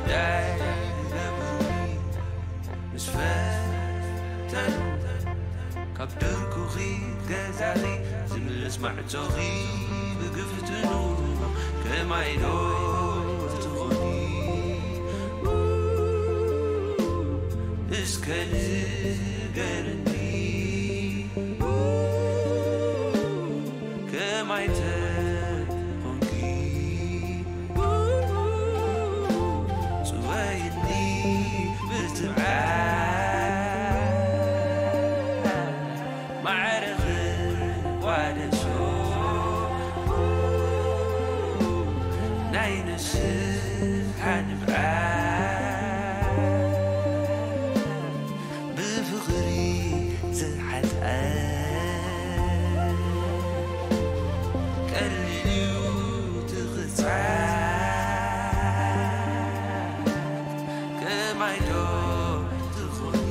ዳይ ገብሪ ምስ ፈተኑ ካብ ድርኩኺ ገዛኺ ዝምልስ ማዕጾኺ ብግፍትኑ ከማይ ዶ ትኾኒ እስከ ንገርኒ ከማይ ተኾንኪ ጽወይኒ ብትብዓት ማዕረ ክቋደሶ ናይ ንስሓ ንብዓት ብፍቕሪ ዝሓልአ ቀሊል እዩ ትኽጻዕ ከማይ ዶ ትኾኒ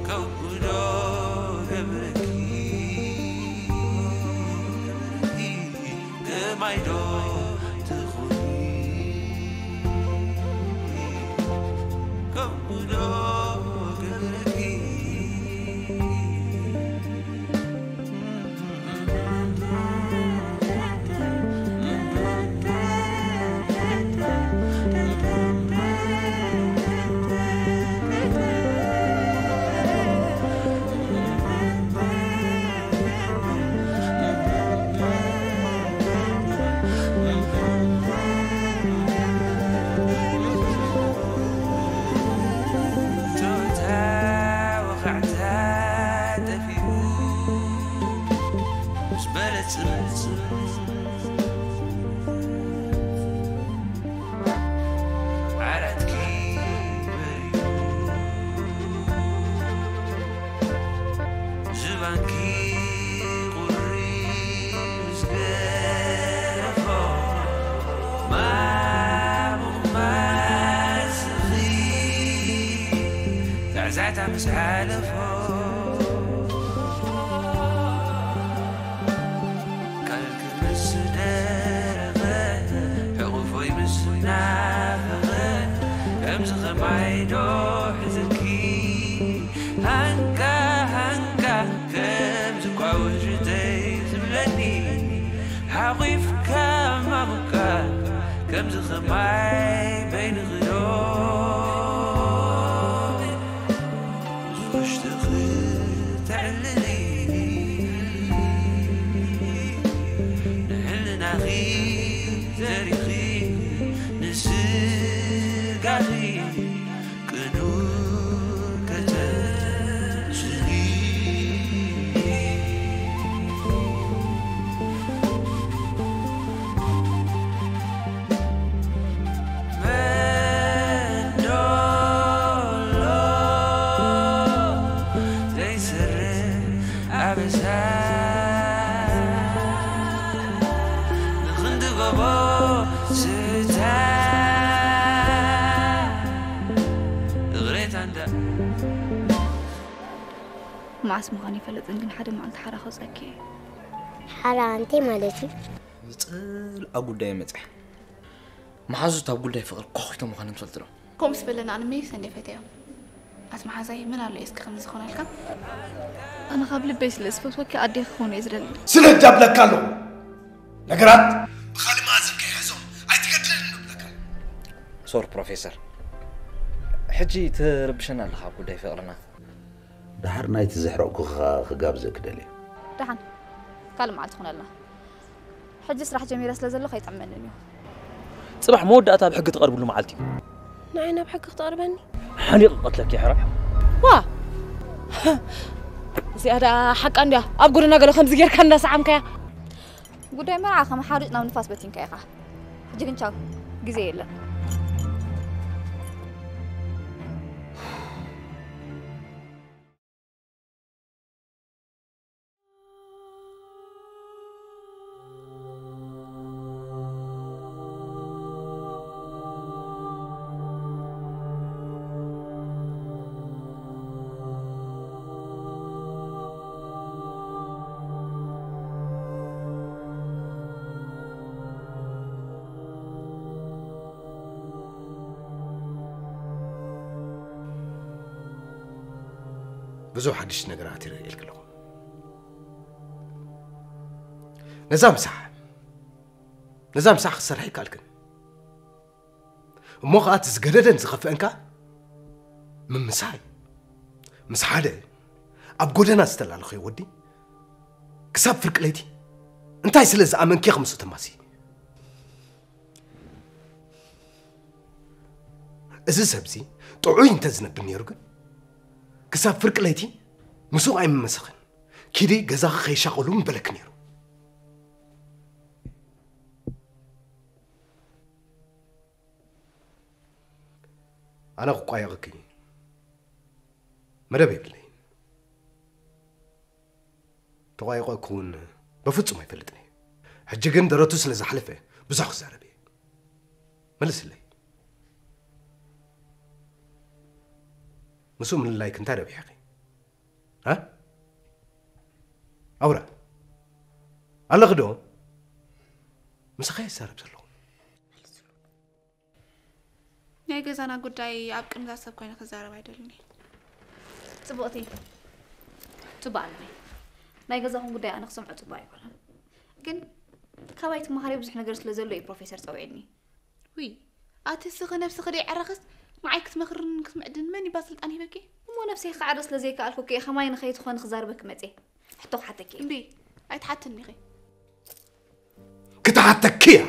ከምኡ ዶ ገብረኪ ከማይ ዶ ትኾኒ ከምኡ ዶ ገብረኪ ቶታ ወኻዕታ ጠፊኡ ምስ በለጽ ዓራትኪ በሪሁ ዝባንኪ ቁሪ ምስ ገረፎ ማሙቕ ማስኺ ዛዕዛዕታ ምስ ሓለፎ ቃልኪ ምስ ደረቐ ሕቑፎይ ምስ ናፈቐ ከምዚ ኸማይ ዶ ሕዝኪ ሃንካ ሃንካ ከምዚ ኳ ውሽጠይ ዝብለኒ ሓቑፍካ ማሙካ ከምዚ ኸማይ በይንኺ ዶ ውሽጥኺ ተዕልሊ ንሕልናኺ ዘሪኺ ንስጋኺ ቅኑ ከተስሊ መዓስ ምዃኑ ይፈልጥን ግን ሓደ መዓልቲ ሓራ ከውፀኪ እዩ። ሓራ ኣንተይ ማለት እዩ። ዝፅልኣ ጉዳይ መፅያ መሓዙት ኣብ ጉዳይ ፍቕሪ ኳኺቶም ምዃኖም ትፈልጢ ዶ? ከምኡስ በለና ኣነ መይሰ እንደ ፈተዮም ኣቲ መሓዛይ ምን ኣሎ እስኪ ከምዚ ዝኾነልካ? ኣነ ካብ ልበይ ስለ ዝፈትወኪ ኣዴኺ ክኾን እየ ዝደሊ። ስለ ጃብለካ ኣለኹ ነገራት ብኻልእ መኣዝን ከይሕዞም ኣይትገድለኒ ንብለካ። ሶር ፕሮፌሰር ሕጂ ትርብሸና ኣለኻ ኣብ ጉዳይ ፍቕርና። ደሓር ናይቲ ዘሕረቕኩኻ ክጋብዘኪ ደልየ። ደሓን ካልእ መዓልቲ ኩነልና። ሕጂ ስራሕ ጀሚረ ስለ ዘለኹ ኣይጥዕመንን እዩ። ጽባሕ መወዳእታ ኣብ ሕጊ ትቐርብሉ መዓልቲ እዩ። ንዓይ ናብ ሕጊ ክተቕርበኒ? ሓኒቕ ክቐትለኪ ይሕረቕ። ዋ! እዚኣ ደኣ ሓቃ እንድያ ኣብ ጎደና ገለ ከምዚ ጌርካ እንዳሰዓምካያ። ጉዳይ መርዓ ከም ሓሩጭ ናብ ንፋስ በቲንካ ኢኻ። ሕጂ ግን ቻው፣ ግዜ የለን። ብዙሕ ሓድሽ ነገራት ይርእየልክ ኣለኹ። ነዛ ምሳሕ ነዛ ምሳሕ ክትሰርሕ ይከኣልክን። እሞ ኸኣ እቲ ዝገደደን ዝኸፍአንካ ምምሳይ ምስ ሓደ ኣብ ጎደና ዝተላለኸዮ ወዲ ክሳብ ፍርቂ ለይቲ እንታይ ስለ ዝኣመንኪ ኢኺ ምስኡ ተማሲ? እዚ ሰብዚ ጥዑይ እንተ ዝነብር ነይሩ ግን ክሳብ ፍርቂ ለይቲ ምስኡ ኣይምመሰኽን። ኪዲ ገዛኺ ከይሻቐሉ ምበለክ ነይሩ። ኣነ ክቋየቐኪ መደብ የብለይን። ተቋይቆ ክውን በፍጹም ኣይፈልጥን እየ። ሕጂ ግን ደረቱ ስለ ዝሓለፈ ብዙሕ ክዛረብ እየ። መልስለይ። ምስኡ ምልላይክ እንታይ ረቢሕኺ? እ? ኣውራ ኣለኺ ዶ? ምሳኻ ይዛረብ ዘለኹ። ናይ ገዛና ጉዳይ ኣብ ቅድሚ እዛ ሰብ ኮይነ ክዛረብ ኣይደልን እየ። ጽቡቕቲ። ጽቡቕ ኣለኒ። ናይ ገዛኹም ጉዳይ ኣነ ክሰምዖ ጽቡቕ ኣይኮነን። ግን ካባይ ትመሃሪ ብዙሕ ነገር ስለ ዘሎ እዩ ፕሮፌሰር ጸዊዕኒ። ውይ፣ ኣቲ ስኺ ነብስኺ ደይዕረኽስ ንዓይ ክትመኽርን ክትምዕድን መን ይባ ስልጣን ሂበኪ? እሞ ነብሰይ ክዓረ ስለ ዘይከኣልኩ ከ ከማይ ንኸይትኾኒ ክዛርበኪ መጽየ። ሕቶ ክሓተኪ እየ። እምቢ፣ ኣይትሓትኒ ኢኺ። ክትሓተኪ እያ።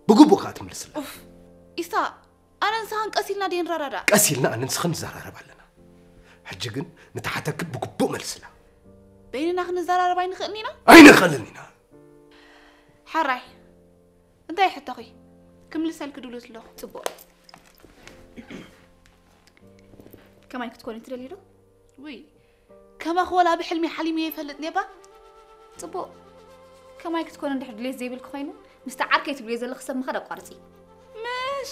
ብግቡእ ከኣ ትምልስላ። ኡፍ፣ ኢሳ፣ ኣነ ንስኻን ቀስ ኢልና ደይ ንረዳዳእ? ቀስ ኢልና ኣነ ንስኽን ንዘራረብ ኣለና። ሕጂ ግን ንትሓተኪ ብግቡእ መልስላ። በይንና ክንዘራረብ ኣይንኽእልን ኢና? ኣይንኽእልን ኢና። ሓራይ፣ እንታይ ሕቶኺ? ክምልሰልኪ ድሉት ኣለኹ። ጽቡቕ። ከማይ ክትኮኒ ትደልዩ ዶ? ውይ፣ ከማኺ ወላ ብሕልሚ ሓሊመዮ ይፈልጥ ኔባ። ጽቡቕ። ከማይ ክትኮኒ እንድሕር ድሌት ዘይብልኪ ኮይኑ፣ ምስቲ ዓርከይ ትብልዮ ዘለኺ ሰብ ምኻድ ኣቋርጺ። ምሽ፣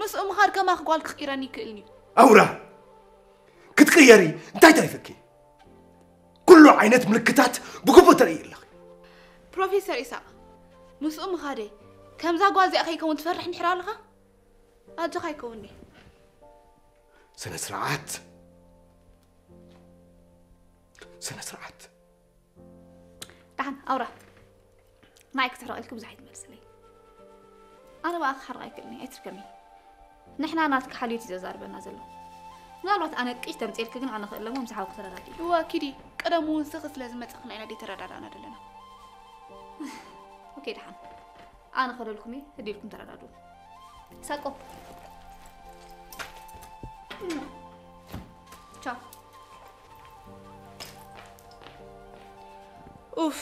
ምስኡ ምኻድ ከማኺ ጓል ክቕይረኒ ይክእልኒ እዩ። ኣውራ፣ ክትቅየሪ እንታይ ተሪፈኪ? ኩሉ ዓይነት ምልክታት ብግቡእ ተርኢ ኣለኺ። ፕሮፌሰር ኢሳቕ፣ ምስኡ ምኻደይ ከምዛ ጓል እዚኣ ከይከውን ትፈርሕ እንድሕር ኣለኻ? ኣጆኻ ኣይከውን'የ። ስነ ስርዓት። ስነ ስርዓት። ደሓን ኣውራ። ንዓይ ክትሕረቕ ኢልኪ ብዙሕ ኣይትመልስለይ። ኣነ ብኣኺ ክሓርቕ ኣይክእልን እየ፣ ኣይትርከሚ። ንሕና ናትኪ ሓልዮት እዩ ዘዛርበና ዘሎ። ምናልባት ኣነ ቅጭ ተምፅኤልኪ ግን ኣነ ክእለሞ ምስ ሓውኪ ተረዳድኢ። እወ ኪዲ፣ ቀደም እውን ስኺ ስለ ዝመፀኽና ኢና ዘይተረዳዳእና ዘለና። ኦኬ ደሓን። ኣነ ኸደልኩም እየ፣ ህዲልኩም ተረዳድኡ። ሳቆ። ቻው። ኡፍ፣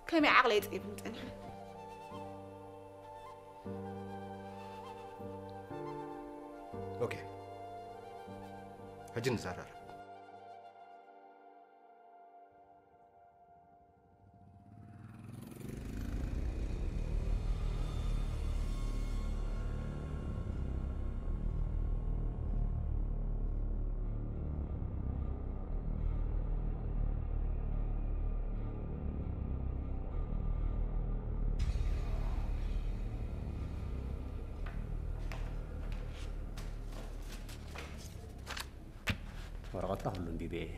ከመይ ዓቕለይ ጸቢብኒ ጸኒሐ። ኦኬ፣ ሕጂ ንዘራረብ። ወረቐትካ ኩሉ ኣንቢበ እየ።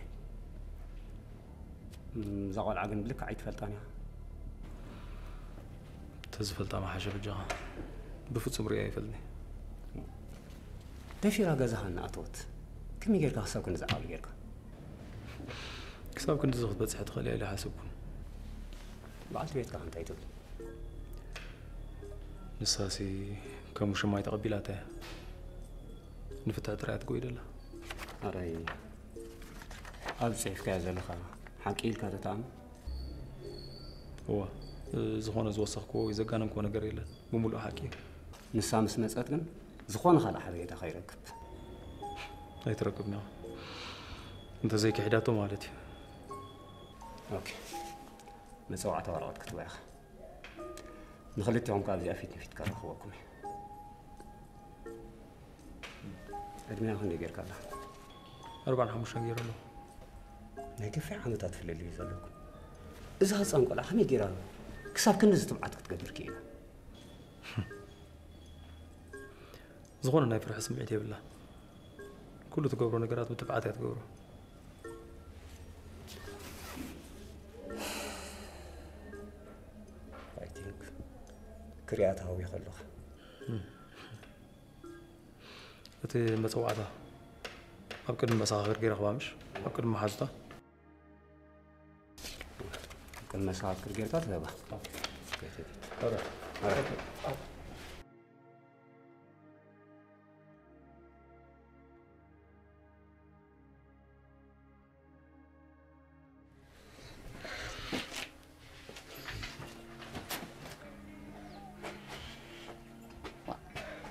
እም፣ እዛ ቆልዓ ግን ብልክዕ ኣይትፈልጣን እያ። ተዝፈልጣ ምሓሸ በጃኻ። ብፍጹም ርእያ ኣይፈልጥን እየ። ደፊራ ገዛኻ እናኣተወት ከመይ ጌርካ ክሳብ ክንዲ ዝዓብሉ ጌርካ? ክሳብ ክንድዚ ክትበጽሕ ትኽእል እያ ኢለ ኣይሓሰብኩን። በዓልቲ ቤትካ ከ እንታይ ትብል? ንሳሲ ከም ውሽማይ ተቐቢላታ እያ። ንፍትሒ ጥራይ እያ ትጎይደላ። ኣረይ፣ ኣብ ጽሒፍካዮ ዘለኻ ሓቂ ኢልካ ተተኣምን? እወ፣ ዝኾነ ዝወሰኽክዎ ወይ ዘጋነንክዎ ነገር የለን። ብምሉእ ሓቂ እዩ። ንሳ ምስ መጸት ግን ዝኾነ ካልእ ሓበሬታ ከይረክብ። ኣይትረክብን ኢኻ። እንተዘይክሒዳቶ ማለት እዩ። ኦኬ። መጸዋዕታ ወረቐት ክትህባ ኢኻ። ንኽልቲኹም ከኣ ኣብዚኣ ፊት ንፊት ከራኽበኩም እየ። ዕድሜኣ ክንደይ ጌርካ ኣላ? ኣርባዓን ሓሙሽተን ገይረ ኣለኹ። ናይ ገፊሕ ዓመታት ፍልልይ እዩ ዘለኩም። እዛ ህጻን ቆልዓ ከመይ ጌራ ክሳብ ክንድዚ ትብዓት ክትገብር ክኢላ? ዝኾነ ናይ ፍርሒ ስምዒት የብላን። ኩሉ ትገብሮ ነገራት ብትብዓት እያ ትገብሮ። I think ክሪኣ ተሃዊኸ ኣለኹ። እቲ መጸዋዕታ ኣብ ቅድሚ መሰኻኽር ገይረ ክባ ምሽ ኣብ ቅድሚ መሓዙታ ቅድሚ መሰኻኽር ጌርካ ትህባ።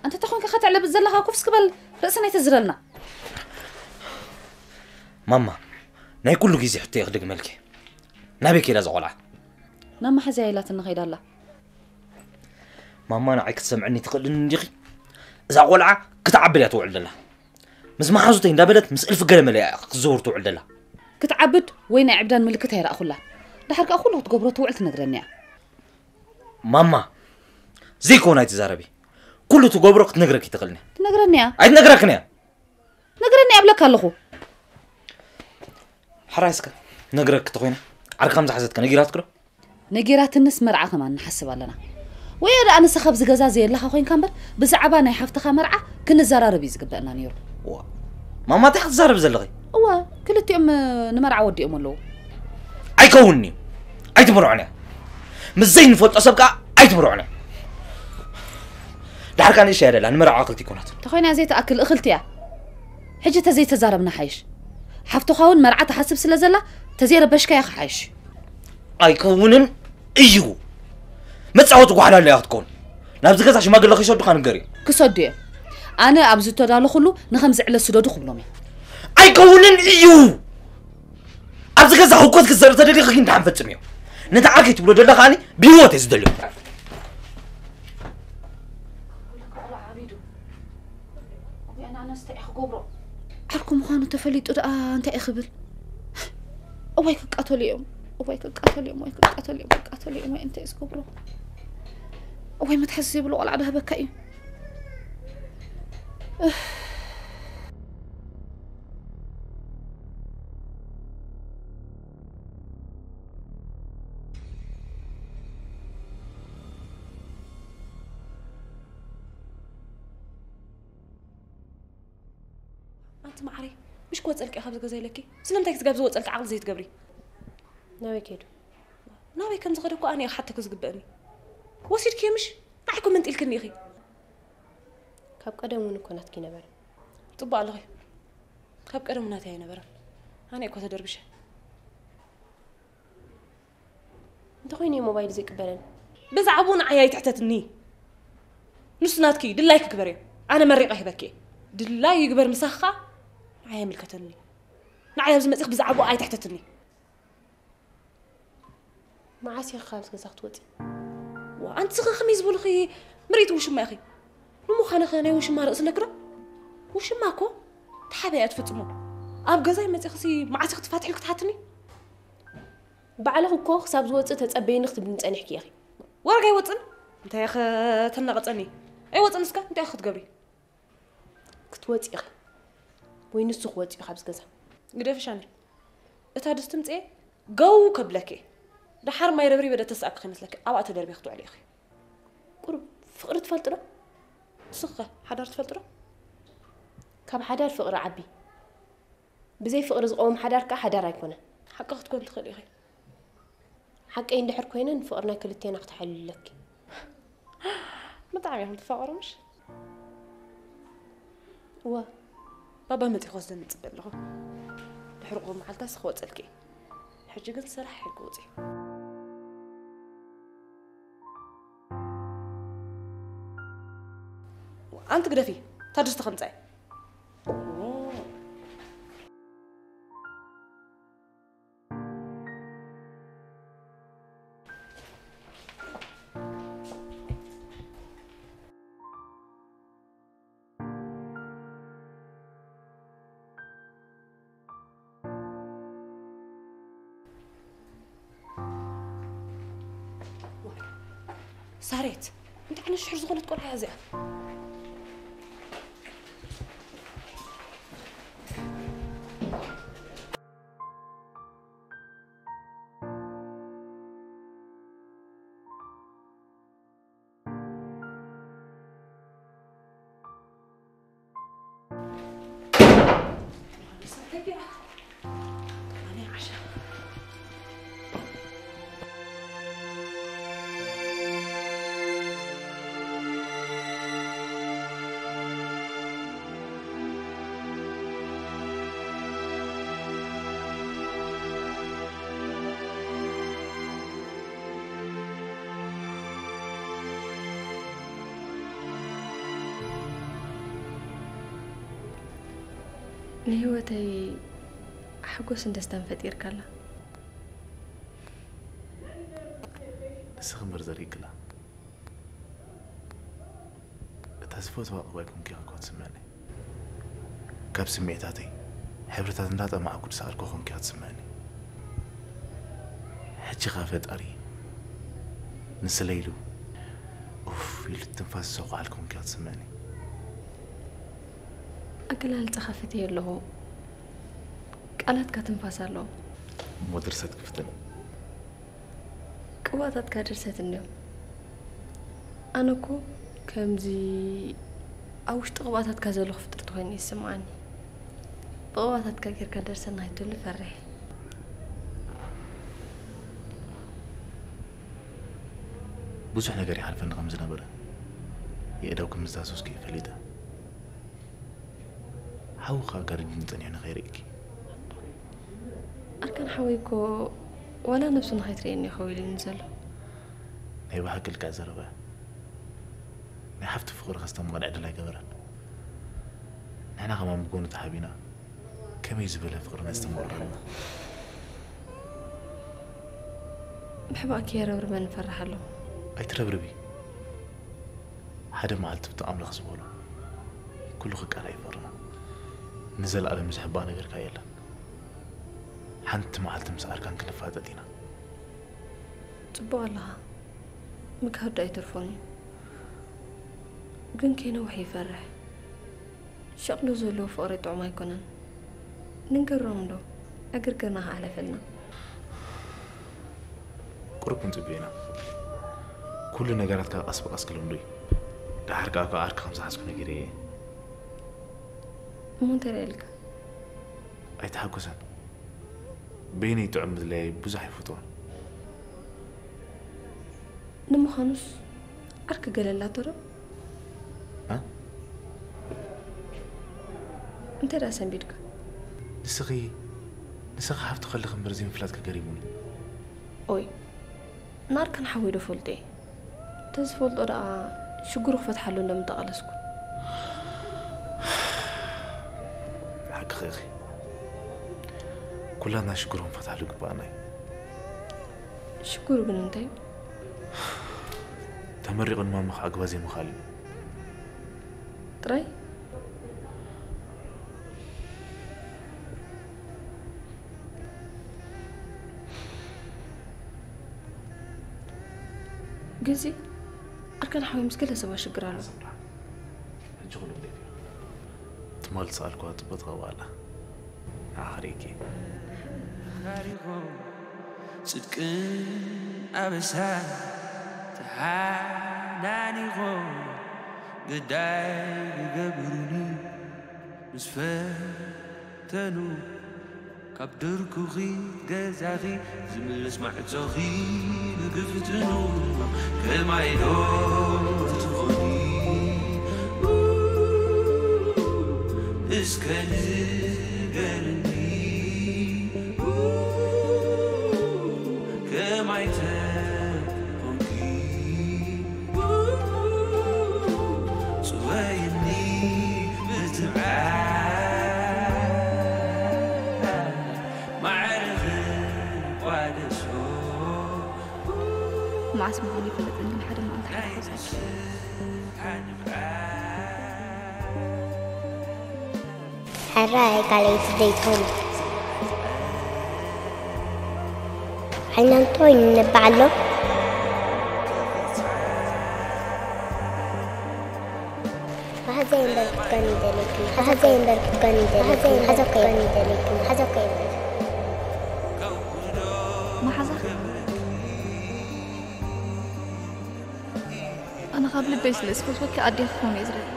ኣንተ ተኾንካ ከተዕለብጥ ዘለኻ ኩፍስ ክበል ርእስና ኣይተዝረልና። ማማ ናይ ኩሉ ግዜ ሕቶ ክድግመልኪ ናበይ ከይዳ እዛ ቆልዓ? ናብ መሓዝያ ኢላትኒ ከይዳ ኣላ። ማማ ንዓይ ክትሰምዕኒ ትኽእልኒ እንዲኺ? እዛ ቆልዓ ክትዓብድ እያ ትውዕል ዘላ። ምስ መሓዙተይ እንዳበለት ምስ እልፊ ገለመለ እያ ክትዘውር ትውዕል ዘላ። ክትዓብድ ወይ ናይ ዕብዳን ምልክት ኣይረኣኹላ። ድሓር ከኣ ኩሉ ክትገብሮ ትውዕል ትነግረኒ እያ። ማማ ዘይኮነ ኣይትዛረቢ። ኩሉ ትገብሮ ክትነግረኪ ትኽእልኒ። ትነግረኒ እያ። ኣይትነግረክን እያ። ነግረኒ እያ እብለካ ኣለኹ። ሕራይ እስከ ነግረኪ ተኾይነ ዓርኪ ከም ዝሓዘትካ ነጊራትኪ ዶ? ነጊራትንስ መርዓ ከማን ንሓስብ ኣለና። ወዮ ደኣ ንስኻ ኣብዚ ገዛ ዘየለኻ ኮይንካ እምበር ብዛዕባ ናይ ሓፍትኻ መርዓ ክንዘራረብ እዩ ዝግበአና ነይሩ። ዋ፣ ማማ እንታይ ክትዛረቢ ዘለኺ? እወ፣ ክልቲኦም ንመርዓ ወዲኦም ኣለዉ። ኣይከውንን እዩ። ኣይትምርዖን እያ። ምስ ዘይንፈልጦ ሰብ ከኣ ኣይትምርዖን እያ። ድሓር ከኣ ንእሽተይ እያ ደላ፣ ንመርዓዋ ክልተ ይኮናት። ተኾይና ዘይትኣክል እኽልቲ እያ። ሕጂ ተዘይተዛረብና ሓይሽ። ሓፍትኻ እውን መርዓ ትሓስብ ስለ ዘላ ተዘይረበሽካያ ክሓይሽ። ኣይከውንን እዩ። መጻወቲ ጓሓላ ኣለያ ክትከውን። ናብዚ ገዛ ሽማግለ ከይሰዱኻ ንገር እዩ። ክሰዱ እዮም። ኣነ ኣብ ዝተዳለኹሉ ንኸምዚ ዕለት ስደዱ ክብሎም እየ። ኣይከውንን እዩ። ኣብዚ ገዛ ህኮት ክትዘርእ ተደሊኺ ግን ደሓን ፈጽምዮ። ነቲ ዓርከይ ትብሎ ደለኻ ኣነ ብህይወት እየ ዝደልዮ። ዓርኩ ምዃኑ ተፈሊጡ ደኣ እንታይ እዩ ክብል? እዋይ ክቃተሉ እዮም፣ እዋይ ክቃተሉ እዮም፣ እዋይ ክቃተሉ እዮም፣ ክቃተሉ እዮም፣ እዋይ እንታይ እዩ ዝገብሮ? እዋይ መትሓዚ ዘይብሉ ቆልዓ ዶ ሃበካ እዩ? ኣንቲ መዓረይ፣ ምሽ ክወፀልኪ እየ ካብዚ ገዛ ኢለኪ። ስለምንታይ ክትጋብዚ ወፀልኪ ዓቕሊ ዘይትገብሪ? ናበይ ከይዱ? ናበይ ከም ዝኸደ እኮ ኣነ እየ ክሓተኪ ዝግበእኒ። ወሲድክዮ ምሽ? ንዓይ እኮ መንጢልክኒ ኢኺ። ካብ ቀደም እውን እኮ ናትኪ ነበረ። ጽቡቕ ኣለኺ። ካብ ቀደሙ ናተይ ኣይነበረን። ኣነ እኮ ተደርብሸ። እንተኾይኑ እዩ ሞባይል ዘይቅበለኒ። ብዛዕባኡ ንዓይ ኣይትሕተትኒ። ንሱ ናትኪ እዩ፣ ድላይኪ ግበርዮ። ኣነ መሪቐ ሂበኪ እየ። ድላዩ ይግበር ምሳኻ ንዓይ ኣይምልከተኒ። ንዓይ ኣብዚ መጺኽ ብዛዕባኡ ኣይትሕተትኒ። መዓስ ኢኺ ካብዚ ገዛ ክትወጺ? ዋ፣ ኣንቲ ኸ ከመይ ዝበልኺ ምርኢት ውሽማ ኢኺ? ንምዃንኸ ናይ ውሽማ ርእሲ ኣለኪ ዶ? ውሽማ እኮ ተሓቢኣ እያ ትፍጽሞ። ኣብ ገዛይ መጺኽሲ መዓስ ኢኺ ትፋትሒ ኢልኪ ትሓትኒ? ባዕልኺ እኮ ክሳብ ዝወጽእ ተጸበይኒ ክትብልኒ ጸኒሕኪ ኢኺ። ወረግ ኣይወጽእን። እንታይ ኢኺ ተናቕጸኒ? ኣይወጽእን እስከ እንታይ ኢኺ ክትገብሪ? ክትወጺ ኢኺ ወይ ንሱ ክወጺ እዩ ካብዚ ገዛ። ግደፊ ሻኒ። እታ ድስቲ ምጽኤ ገው ከብለኪ። ደሓር ማይ ረብሪበ ዶ ተስኣኪ ከይመስለኪ ኣብኣ ተደርብየ ክትውዕሊ ኢኺ። ቁሩብ ፍቕሪ ትፈልጢ ዶ? ንስኺ ከ ሓዳር ትፈልጢ ዶ? ካብ ሓዳር ፍቕሪ ዓቢ። ብዘይ ፍቕሪ ዝቐውም ሓዳር ከኣ ሓዳር ኣይኮነን። ሓቂ ክትኮን ትኽእሊ ኢኺ። ሓቀይ እንድሕር ኮይነ ንፍቕርና ክልቴና ክተሓልዩ ኣለኪ። ብጣዕሚ ኢኹም ትፋቐሩ ምሽ? እወ። ባባ መጺኡ ክወስደኒ እጽበ ኣለኹ። ድሕሪ ቁሩብ መዓልታስ ክወጸልኪ እየ። ሕጂ ግን ሰራሕ ኢልኪ ውጺ። ኣንቲ ግደፊ፣ እታ ድስቲ ከምጻይ። ሳሬት፣ እንታይ ዓይነት ሽሕር ዝኾነት ቆልዓ እያ እዚኣ? ንህይወተይ ሓጎስን ደስታን ፈጢርካላ። ንስኺ እምበር ዘሪግላ። እታ ዝፈትዋ ዕቑባይ ኮንኪ ኢኻ እኳ ትስምዐኒ። ካብ ስምዒታተይ ሕብርታት እንዳጠማዕኩ ዝሰኣልኩ ኮንኪ ኢኻ ትስምዐኒ። ሕጂ ኸኣ ፈጣሪ ንስለ ኢሉ ኡፍ ኢሉ ትንፋስ ዝሰኹዓልኩ ኮንኪ ኢኻ ትስምዐኒ። ኣገላልጻኻ ፈትየ ኣለኹ። ቃላትካ ትንፋስ ኣለዎም። እሞ ድርሰት ክፍትን። ቅባታትካ ድርሰት እንድዮም። ኣነ እኮ ከምዚ ኣብ ውሽጢ ቅባታትካ ዘለኹ ፍጥርቲ ኮይኑ ይስምዓኒ። ብቅባታትካ ጌርካ ደርሰና ኣይትብሉ ፈርሕ። ብዙሕ ነገር ይሓልፈኒ ከም ዝነበረ የእዳው ከም ዝዳሰስኩ እየ ፈሊጠ። ሓውኻ ጋሪድኒ ጸኒሑ ንኸይርእየኪ። ኣርካን ሓወይ እኮ ዋላ ነብሱ ንኸይትርእየኒ ይኸውን ኢሉኒ ዘሎ። ናይ ብሓቂ ልክዕ ዘረባ እያ። ናይ ሓፍቲ ፍቕሪ ከስተማቕር ዕድል ኣይገበረን። ንሕና ከማን ብጎኑ ተሓቢና ከመይ ዝበለ ፍቕሪ ነስተማቕር ኣለና። ብሕባእ ከየረብርበን እፈርሕ ኣለኹ። ኣይትረብርቢ። ሓደ መዓልቲ ብቲ ኣምላኽ ዝበሎ ኩሉ ክቃላእ እዩ ፍቕርና። ንዘለኣለም ዝሕባእ ነገር ከ የለን። ሓንቲ መዓልቲ ምስ ኣርካን ክንፋጠጥ ኢና። ጽቡቕ ኣለኻ። ምግሃዱ ኣይተርፎን እዩ። ግን ከይነውሕ ይፈርሕ። ሸቕሎ ዘለዎ ፍቕሪ ጥዑም ኣይኮነን። ንንገሮም ዶ? ዕግርግርና ክኣሕለፈልና። ቁሩብ ክንጽበ ኢና። ኩሉ ነገራትካ ቀስ ብቐስ ክልምዶ እዩ። ደሓር ከኣ እኳ ዓርኪ ከም ዝሓዝኩ ነጊረየ እየ። እሞ እንታይ ደኣ ኢልካ? ኣይተሓጎሰን። በይነይ ጥዑም ምድላየይ ብዙሕ ኣይፈትዎን። ንምዃኑስ ዓርኪ ገለ ኣላቶ ዶ? እ? እንታይ ደኣ ሰንቢድካ? ንስኺ ንስኺ ሓፍቱ ከለኺ እምበር ዘይምፍላጥኪ ገሪሙኒ። ኦይ ንኣርካን ሓወይ ዶ ፈልጦ እየ? ተዝፈልጦ ደኣ ሽግሩ ክፈትሓሉ እንዶ ምተቓለስኩ። ሓቅኺ ኢኺ። ኩላትና ሽግሩ ክንፈትሓሉ ይግባኣና እዩ። ሽግሩ ግን እንታይ እዩ? ተመሪቑ ንማማ ክዕግባ ዘይምኽኣል እዩ። ጥራይ? ግዚ ኣርካን ሓወይ ምስ ገለ ሰባት ሽግር ኣሎ። ሕጂ ኩሉ ግዴታ እዩ። ትማል ዝሰኣልኩዋ ጽቡቕ ትቐብኣ ኣላ። ንዓኺ ርእይኪ። ታሪኾም ጽድቅን ኣበሳ ተሓናኒኾም ግዳይ ክገብሩኒ ምስ ፈተኑ ካብ ድርኩኺ ገዛኺ ዝምልስ ማዕጾኺ ንክፍትኑ ከማይ ዶ ትኾኒ እስከ ንገርኒ ከማይ ተኾንኪ ጽወይኒ ብትብዓት ማዕረ ክቋደሶ መዓስ ምዃኑ ይፈልጥን ግን ሓደ መዓልቲ ሓደ ክወስድ ሕራይ ካልኣይቲ ዘይትኾኒ ዓይናን ጥዑይ ንነብዕ ኣሎ። መሓዛይ እምበር ክትኮኒ ይደልየኪ፣ መሓዛይ እምበር ክትኮኒ ይደልየኪ፣ መሓዛይ እምበር ክትኮኒ ይደልየኪ፣ መሓዛይ እምበር። መሓዛኺ ኣነ ካብ ልበይ ስለ ዝፈትወኪ ኣዴኺ ክኾን እየ ዝደሊ።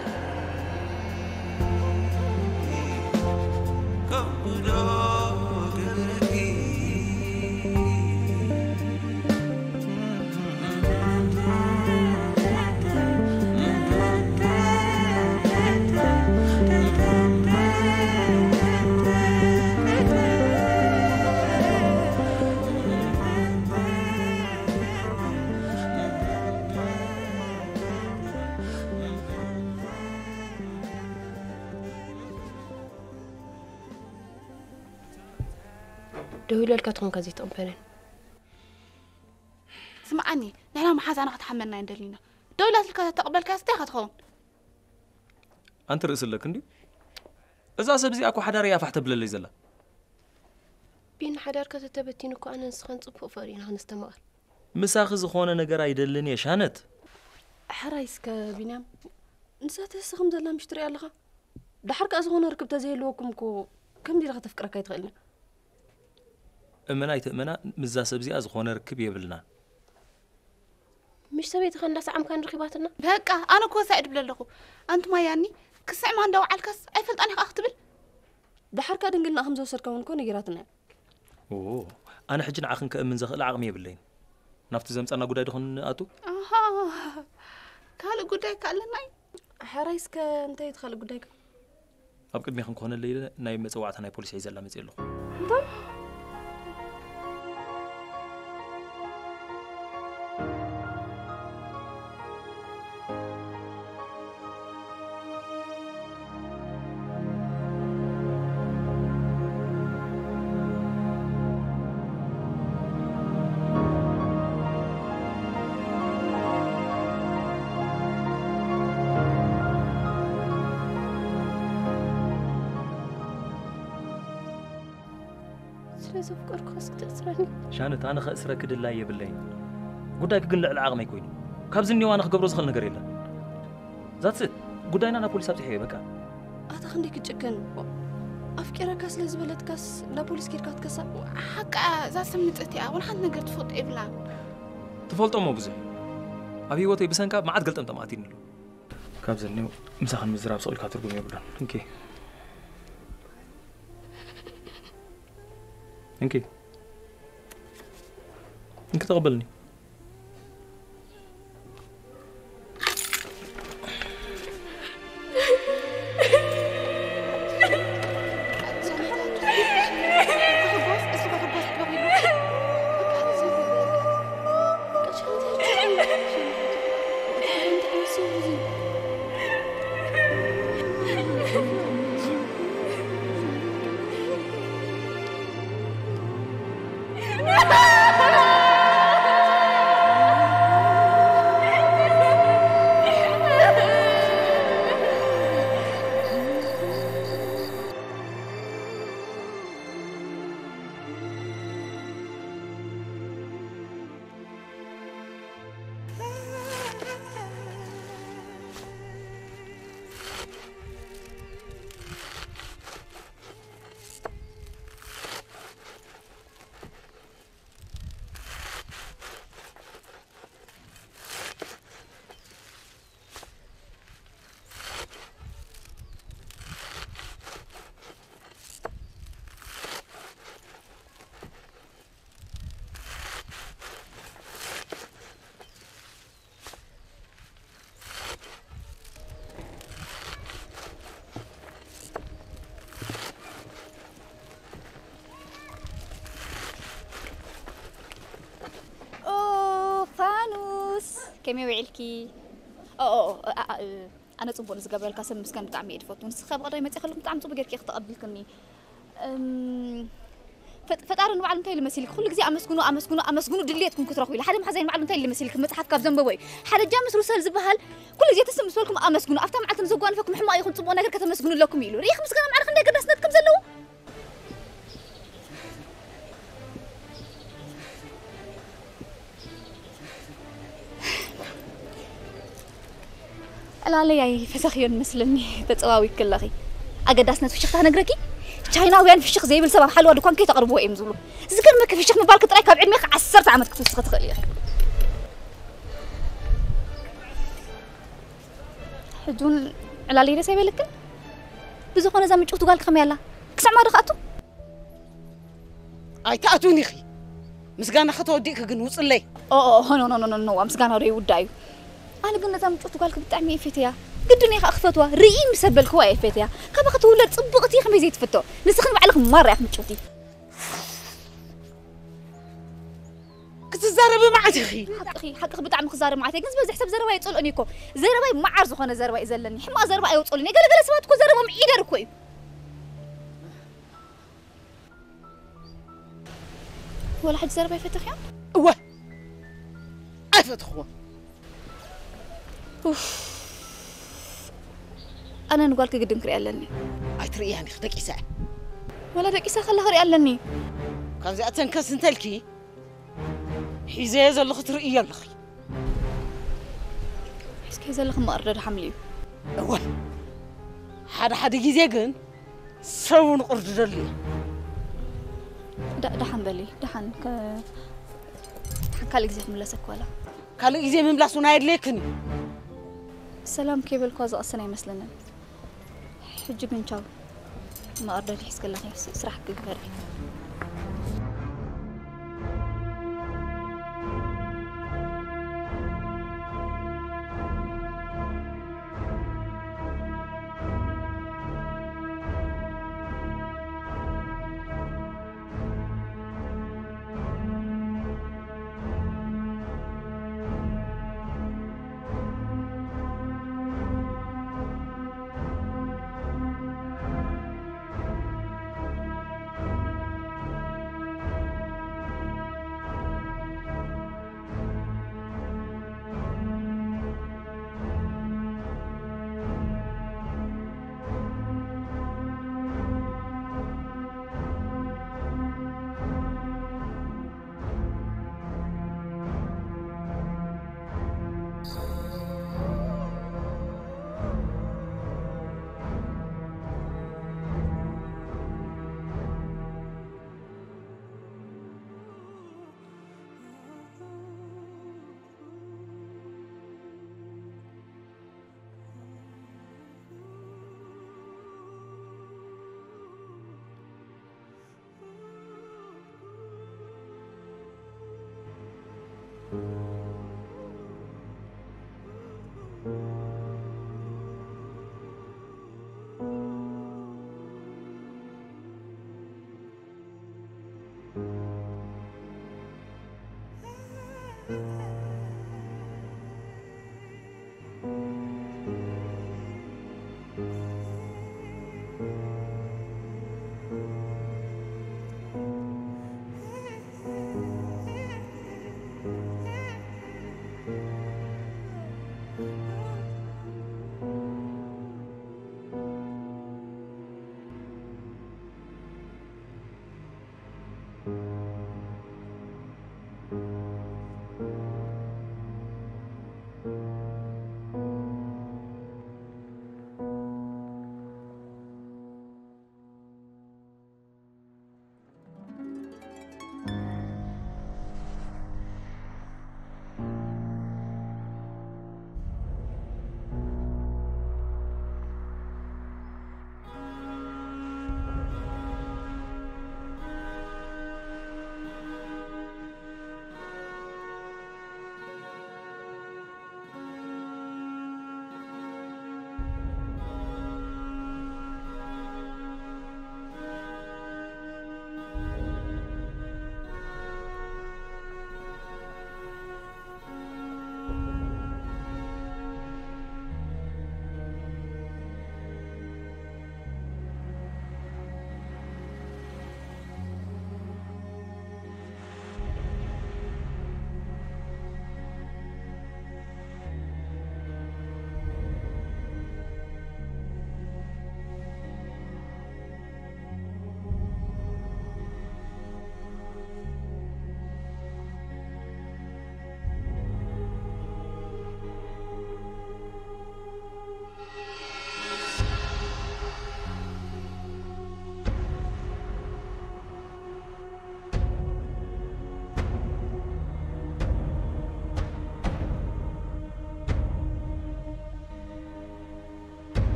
ደዊለልካ ትኾንካ ዘይትቕበለን። ስምዓኒ፣ ንሕና መሓዛና ክትሓመና እንደሊና። ደዊላትልካ ተተቕበልካ ስታይ ክትኸውን። ኣንቲ ርእሲ ኣለክ እንዲ እዛ ሰብ እዚኣ እኮ ሓዳር እያ ፋሕ ተብለለይ ዘላ። ቢን ሓዳርካ ተተበቲኑ እኮ ኣነ ንስኻን ጽቡቕ ፍቕሪ ኢና ክንስተማቐር። ምሳኺ ዝኾነ ነገር ኣይደልን እየ ሻነት። ሕራይ እስከ ቢንያም፣ ንሳ ተስኽም ዘላ ምሽትሪ ኣለኻ። ዳሕር ከኣ ዝኾነ ርክብ ተዘይህልወኩም እኮ ከም ዲላ ከተፍቅረካ ኣይትኽእልን እያ። እመና ኣይትእመና ምስዛ ሰብ እዚኣ ዝኾነ ርክብ የብልናን። ምሽ ሰበይትኻ እንዳሰዓምካ ንርኪባትና። በቃ ኣነ እኮ ሳይድ ብለ ኣለኹ። ኣንቲ ማያኒ ክስዕማ እንዳወዓልካስ ኣይፈልጣን ኢኻ ክትብል። ዳሕር ከኣ ድንግልና ከም ዝወሰድካ እውን እኮ ነጊራትና እያ። ኦ ኣነ ሕጂ ንዓኽን ከእምን ዘኽእል ዓቕሚ የብለይን። ናብቲ ዘምጻና ጉዳይ ድኹን ኣቱ ኣሃ ካልእ ጉዳይ ከኣለና እዩ። ሕራይ እስከ እንታይ እቲ ካልእ ጉዳይካ? ኣብ ቅድሜ ክንኮነለ ኢለ ናይ መጸዋዕታ ናይ ፖሊስ ሒዘላ መጽእ ኣለኹ። እንታይ? ስለ ዘፍቀርኩኻስ ክትእስረኒ። ሻነት ኣነ ከእስረኪ ድላይ የብለይን። ጉዳይኪ ግን ልዕሊ ዓቕመይ ኮይኑ ካብዚ እኒኦ ኣነ ክገብሮ ዝኽእል ነገር የለን። ዛትስ ጉዳይና ናብ ፖሊስ ኣብፂሐዮ በቃ። ኣታ ክንደይ ክትጭክን። ኣፍቂረካ ስለ ዝበለትካስ ናብ ፖሊስ ኬድካ ክትከሳ? ሓቃ እዛ ሰብ ንጽህቲ እያ፣ ወላ ሓንቲ ነገር ትፈልጦ የብላን። ትፈልጦ እሞ ብዙሕ ኣብ ህይወተይ ብሰንካ መዓት ገልጠምጠም ኣትዩኒ ኣሎ። ካብ ዘኒው ምሳኽን ምዝራብ ስቕ ኢልካ ትርጉም የብሉን። እንኪ እንኪ እንኪ ተቐበልኒ። ኦ ፋኑስ ከመይ ውዒልኪ? ኦ፣ ኦ፣ ኦ፣ ኣ፣ ኣ፣ እ፣ ኣነ ጽቡቕ ንዝገብረልካ ሰብ ምስጋን ብጣዕሚ እየ ዝፈቱ። ንስኺ ከኣ ብቐዳይ መጺእ ከለኹ ብጣዕሚ ጽቡቕ ጌርኪ ኢኺ ተቐቢልክኒ። እም፣ ፈጥ-፣ ፈጣሪ ንባዕሉ እንታይ ኢሉ መሲልኪ? ኩሉ ግዜ ኣመስግኑ፣ ኣመስግኑ፣ ኣመስግኑ ድሌትኩም ክትረኽቡ ኢሉ። ሓደ መሓዛይ ንባዕሉ እንታይ ኢሉ መሲልኪ? መጽሓፍ ካብ ዘንበቦ እዩ። ሓደ ጃምስ ሩሰል ዝበሃል ኩሉ ግዜ ትስም ምስ በልኩም ኣመስግኑ። ኣብታ መዓልቲ ንዘጓነፈኩም ሕማቕ ይኹን ጽቡቕ ነገር ከተመስግኑ ኣለኩም ኢሉ። ርኢኺ ምስጋና ማዕረ ክንደይ ኣገዳስነት ከም ዘለዎ? ዕላለይ ኣይፈሰኽዮን መስለኒ ተጸዋዊክ ከለኺ። ኣገዳስነት ፍሽኽታ ነግረኪ? ቻይናውያን ፍሽኽ ዘይብል ሰብ ኣብ ሓለዋ ድኳን ከይተቕርብዎ እዮም ዝብሉ። ዝገርመኪ ፍሽኽ ምባልኪ ጥራይ ካብ ዕድሜኺ ዓሰርተ ዓመት ክትውስኺ ትኽእሊ ኢኺ። ሕጂ እውን ዕላለይ ደስ ኣይበለክን? ብዝኾነ እዛ ምጭውቲ ጓል ከመይ ኣላ? ክስዕማ ዶ ክኣቱ? ኣይትኣትውን ኢኺ። ምስጋና ከተወዲእኪ ግን ውፅለይ። ኦ፣ ኦ፣ ኦ፣ ኖ፣ ኖ፣ ኖ፣ ኖ፣ ኖ፣ ምስጋና ዶ ይውዳእ እዩ? ኣነ ግን ነዛ ምጭውቲ ጓልኪ ብጣዕሚ እየ ፈትያ። ግድን እየ ከዓ ክፈትዋ። ርእይ ምስ ኣበልክዋ እየ ፈትያ። ካባኺ ትውለድ ፅብቕቲ ከመይ ዘይትፍቶ? ንስኺ ንባዕልኺ ማራ ኢኺ ምጭውቲ። ክትዛረቢ መዓት ኢኺ። ሓቅኺ፣ ሓቅኺ ብጣዕሚ ክዛረብ መዓት እየ። ግን ዝበዝሕ ሰብ ዘረባ ኣይፀልኦን እዩ እኮ። ዘረባይ መዓር ዝኾነ ዘረባ እዩ ዘለኒ። ሕማቕ ዘረባ ኣይወፅኦሉን እየ። ገለገለ ሰባት እኮ ዘረቦም ዒደር እኮ እዩ። ወላ ሕጂ ዘረባ ይፈተኽዮ? እወ ኣይፈትኽዎ። ኣነ ንጓል ክግድን ክሪኣ ኣለኒ። ኣይትርእያን ኢኺ ደቂሳ እየ። ወላ ደቂሳ ከላ ክሪኣ ኣለኒ። ካብዚኣ ተንከስ እንተልኪ ሒዘየ ዘለኹ ትርእዮ ኣለኺ። እስከ ዘለኹ መቕርደ ድሓምልዩ። እወ ሓደ ሓደ ግዜ ግን ሰብ ንቕርድደሉ እዩ። ደሓን በሊ ደሓን። ካልእ ግዜ ክምለሰ ኳላ። ካልእ ግዜ ምምላስ እውን ኣየድለየክን እዩ። ሰላም ከይበልኳ ዝቐሰን ኣይመስለንን። ሕጂ ግን ቻው። መቐርደድ ሒዝክለኺ ስራሕ ክግበር እዩ።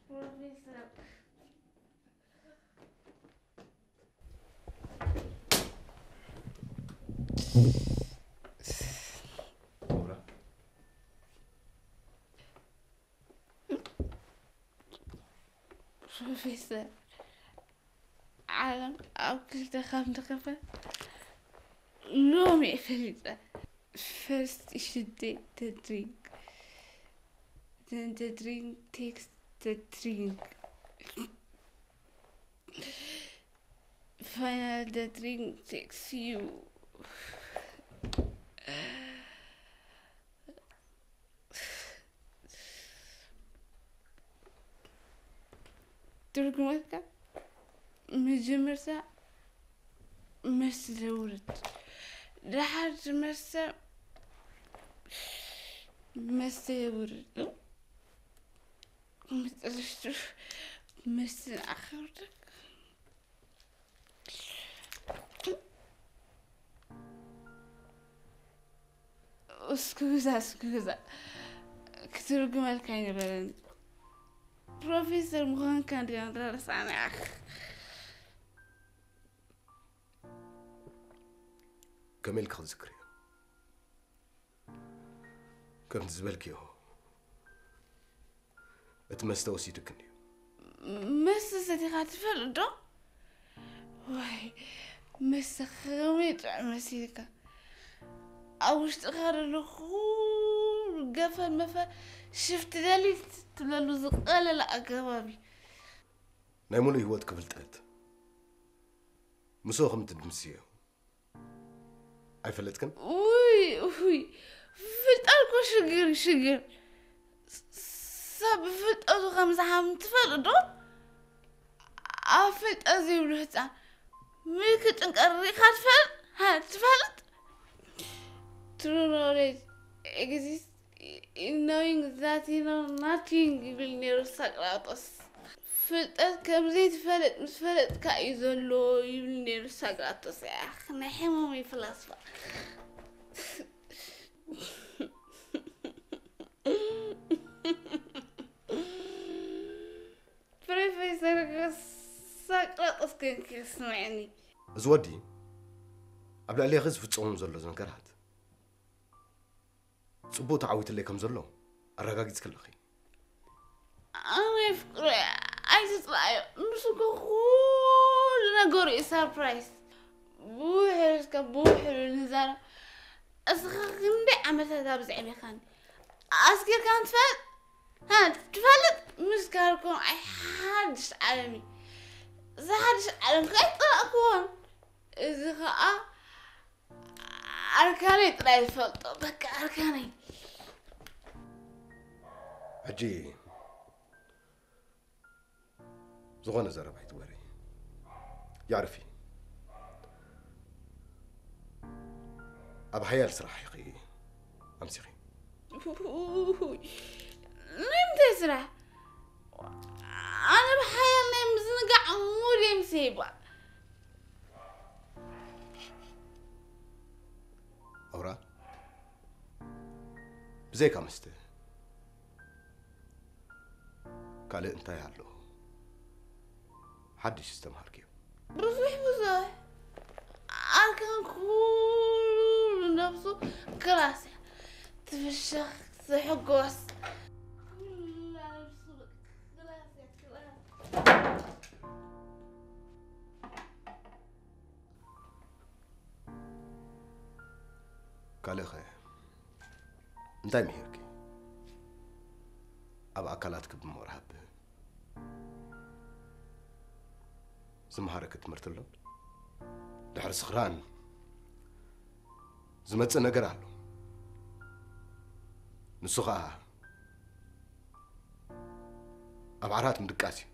ፕሮፌሰር፣ ፕሮፌሰር፣ ዓለም ኣብ ክልተ ከም ተኸፈለ ሎሚ እየ ፈሊጠ። First you should take the drink, then the drink takes the drink. Final, the drink takes you. ትርጉመልካ መጀመርታ መስተ ዘውርድ፣ ድሓር መስተ መስተ የውርድ፣ መጨረሽቱ መስተ ኣኸውርደካ። እስኩዛ እስኩዛ ክትርጉመልካ ኣይነበረን። ፕሮፌሰር ምዃንካ እንዲና ረሳዕና። ከመይ ኢልካ ክትዝክርዮ? ከምቲ ዝበልክዮ እቲ መስተ ወሲድክ እንድዩ። መስተ ሰቲኻ ትፈልጥ ዶ? ዋይ መስተ ከመይ ጥዑም መሲልካ። ኣብ ውሽጥኻ ዘሎ ኩሉ ገፈል መፈል ሽፍት ደሊት ትብለሉ ዝቐለለ ኣገባብ እዩ። ናይ ሙሉእ ህይወትክ ፍልጠት ምስኡ ከም ትድምስዮ ኣይፈለጥክን? ውይ ውይ ፍልጠት እኮ ሽግር እዩ ሽግር። ሰብ ብፍልጠቱ ከም ዝሓም ትፈልጥ ዶ? ኣብ ፍልጠት ዘይብሉ ህፃን ምልክት ጭንቀት ርኢኻ ትፈልጥ? ሃ፣ ትፈልጥ? True knowledge exists in knowing that you know nothing ይብል ነይሩ ሳቅራጦስ። ፍልጠት ከም ዘይትፈልጥ ምስ ፈለጥካ እዩ ዘሎ ይብል ነይሩ ሳቅራጦስ። ያኽ ናይ ሕሙም እዩ ፍላስፋ። ፕሮፌሰር ሳቅራጦስ ኮንኪ ስምዕኒ። እዚ ወዲ ኣብ ልዕሌኺ ዝፍጸሙ ዘሎ ነገራት ጽቡቕ ተዓዊትለይ ከም ዘሎ ኣረጋጊጽኪ ኣለኺ። ኣነ ፍቅሪ ኣይትጽላዮ። ንሱ እኮ ኩሉ ነገሩ እዩ ሰርፕራይዝ። ብውሕድ እስከ ብውሕዱ ንዛረብ። እስኻ ክንደይ ዓመታት ኣብዚ ዕቤኻኒ ኣስጊርካ ትፈልጥ? ሃ፣ ትፈልጥ? ምስ ካልኮም ኣይ ሓድሽ ዓለም እዩ። እዚ ሓድሽ ዓለም ከይጠላእክዎን እዚ ኸኣ ኣርካነይ ጥራይ ዝፈልጦ በቃ ኣርካነይ። ሕጂ ዝኾነ ዘረባ ኣይትግበሪ። የዕርፊ። ኣብ ሓያል ስራሕ ኢኺ ኣምሲኺ። ናይ ምንታይ ስራሕ? ኣነ ብሓያል ናይ ምዝንጋዕ ሙድ እየ ምስ ይባል። ኣውራ ብዘይካ መስተ ካልእ እንታይ ኣሎ ሓድሽ ዝተምሃርክዮ? ብዙሕ ብዙሕ ኣርካን ኩሉ ነብሱ ክላስ እያ ትፍሸኽ ትሕጎስ። ኩላ ነብሱ ክላስ እያ ክላስ። ካልእኸ እንታይ ምሂርኪ? ኣብ ኣካላትኪ ብምቕራብ ዝመሃረኪ ትምህርቲ ኣሎ? ድሕሪ ስኽራን ዝመጽእ ነገር ኣሎ። ንሱ ኸኣ ኣብ ዓራት ምድቃስ እዩ።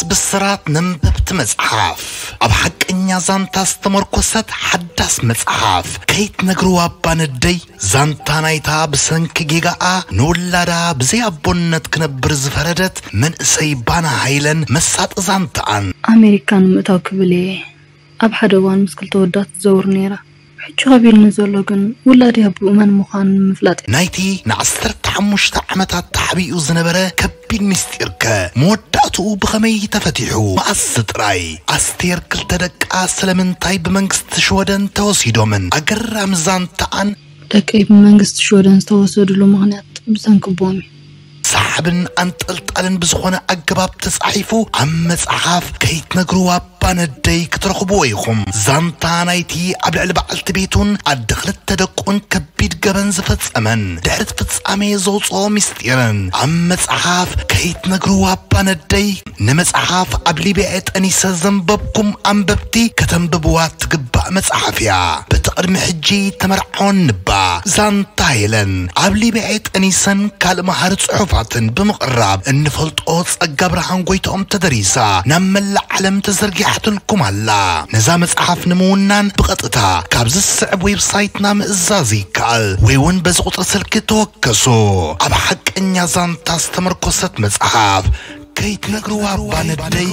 ብስራት ነንበብቲ መጽሓፍ፣ ኣብ ሓቀኛ ዛንታ ዝተመርኮሰት ሓዳስ መጽሓፍ ከይትነግርዋ እባ ነደይ። ዛንታ ናይታ ብሰንኪ ጌጋኣ ንውላዳ ብዘይ ኣቦነት ክነብር ዝፈረደት መንእሰይ ባና ሃይለን መሳጢ ዛንታኣን። ኣሜሪካ ንምእታው ክብል እየ ኣብ ሓደ እዋን ምስ ክልተ ወዳት ዝዘውር ነይራ። ሕጂ ከቢድኒ ዘሎ ግን ውላድያ ብኡ መን ምዃኑ ንምፍላጥ እዩ። ናይቲ ንዓሰርተ ሓሙሽተ ዓመታት ተሓቢኡ ዝነበረ ከቢድ ምስጢርከ መወዳእትኡ ብኸመይ ተፈቲሑ? መኣስ ጥራይ? ኣስቴር ክልተ ደቃ ስለምንታይ ብመንግስቲ ሽወደን ተወሲዶምን? ኣገራሚ ዛንታኣን። ደቀይ ብመንግስቲ ሽወደን ዝተወሰድሉ ምኽንያት ብሰንክቦም እዩ። ሰሓብን ኣንጠልጣልን ብዝኾነ ኣገባብ ተጻሒፉ ኣብ መጽሓፍ ከይትነግርዋ ባነደይ ክትረኽብዎ ኢኹም። ዛንታ ናይቲ ኣብ ልዕሊ በዓልቲ ቤቱን ኣደ ክልተ ደቁን ከቢድ ገበን ዝፈጸመን ድሕሪ እቲ ፍጻሜ ዘውፅኦ ምስጢርን ኣብ መጽሓፍ ከይትነግርዋ ባነደይ። ንመጽሓፍ ኣብ ሊብያ ጠኒሰ ዘንበብኩም ኣንበብቲ ከተንብብዋ ትግባእ መጽሓፍ እያ። በቲ ቅድሚ ሕጂ ተመርዓወን ንባ ዛንታ ሄለን ኣብ ሊብያ ጠኒሰን ካልእ መሃሪ ጽሑፋትን ብምቕራብ እንፈልጦ ጸጋ ብርሃን ጎይትኦም ተደሪሳ ናብ መላእ ዓለም ተዘርጊሓትልኩም ኣላ። ነዛ መጽሓፍ ንምውናን ብቐጥታ ካብዚ ዝስዕብ ዌብሳይትና ምእዛዝ ይከኣል ወይ እውን በዚ ቁጽሪ ስልኪ ተወከሱ። ኣብ ሓቀኛ ዛንታ ዝተመርኮሰት መጽሓፍ ከይትነግርዋ ባነደይ።